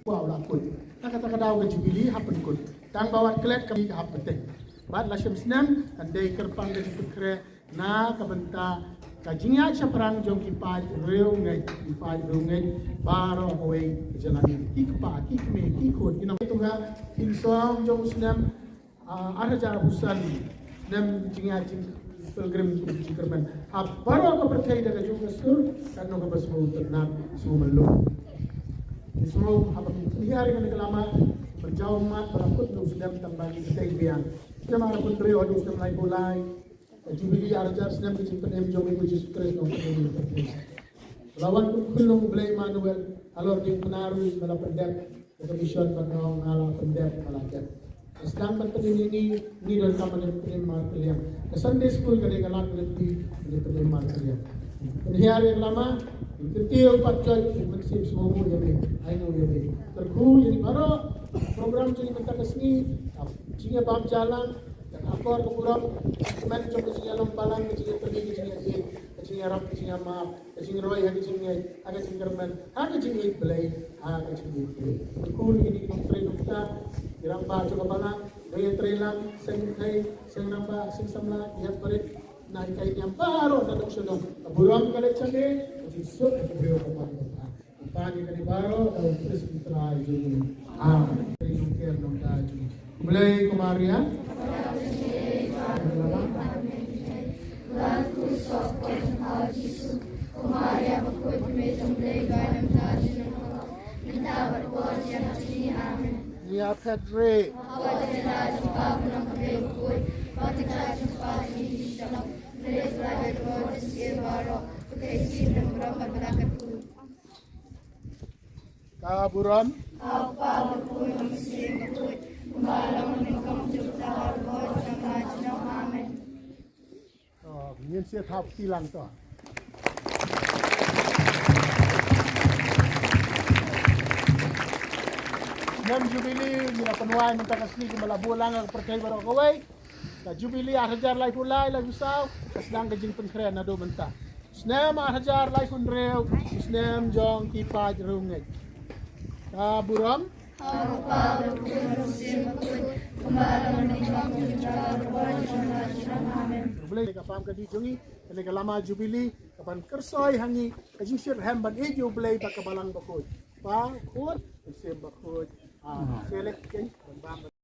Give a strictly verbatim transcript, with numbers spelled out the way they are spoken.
Wow, la kut. Na kata ka daw ka Jubilee hap pynkut. Tang ba wat klet ka hap pynteng. Bad la shem snem, kan dei kyrpang ka jingpynkhreh na ka bynta ka jingïaid shaphrang jong ki paid riewngeit, ki paid riewngeit baroh kawei ka jylla. Ki kpa, ki kmie, ki khun, ki nongtuha, ki song jong u snem, ah, ar hajar arphew san, snem jingïaid jingpilgrim jingkyrmen ha baroh ka pyrthei da ka jong ka sur, kano kaba sngewtynnat sngewmyllu. Sngewbha ba pynhiar ïa kane ka lama, pynjaw mat ba la kut na u snem tang ba ngi bteng biang. Snem ar hajar arphew hynriew haduh snem laiphew lai. Ka Jubilee ar hajar snem ka jingpynim jong u Jisu Khrist Nongpynim ïa ka pyrthei. La wan kum u khyllung u Blei Immanuel halor diengphna ruh ba la pyndep. Ka mission ba nga ong nga la pyndep, nga la dep. Sdang ban pynim ïa ngi, ngi donkam ban pynim markylliang. Ka Sunday school ka dei ka lad lynti ban pynim markylliang. Pynhiar ïa ka lama, kyntiew pat jot, Mynsiem sngewbha ïa me, ai nguh ïa me. Kyrkhu ïa ngi baroh, program jong ngi mynta ka sngi, jingïabam jahlang, Ka akor ka burom, ka kmen jong ka jingïalum balang, ka jingïatylli, ka jingïaieit, ka jingïarap, ka jingïamap, ka jingroi ha ka jingngeit, ha ka jingkyrmen, ha ka jingïeit Blei, ha ka jingïeit Blei. Kyrkhu ïa kine ki nongtrei nongktah, ki rangbah jong ka balang, nongïatreilang, seng thei, seng rangbah, seng samla, ki hep barit, na ki kai niam baroh na dong sha dong. Ka burom ka leit sha me, ka jingsuk ka briew ka mon ka pha. Ban ïa kane baroh da u Khrist u Trai jong ngi. Amen. Kane nongker nongda jong ngi. Khublei ko Maria. Ngi ïa phet re. Ka burom. To, ngin sa thap kti lang to. Snem Jubilee, ngi la pynwai mynta ka sngi kumba la buh lang ha ka pyrthei baroh kawei. Ka Jubilee ar hajar laiphew lai, laiphew saw, ka sdang ka jingpynkhreh naduh mynta. Snem ar hajar laiphew hynriew, snem jong ki paid riewngeit. Ka burom. Amen. Khublei ka pam ka dih jong ngi, kane ka lama Jubilee, ka ban kyrsoi ha ngi, ka jingshitrhem ban ïeit ïa u Blei bad ka balang bakhuid. Pa, Khun, Mynsiem Bakhuid. Amen. Sa leit kin, ban bam.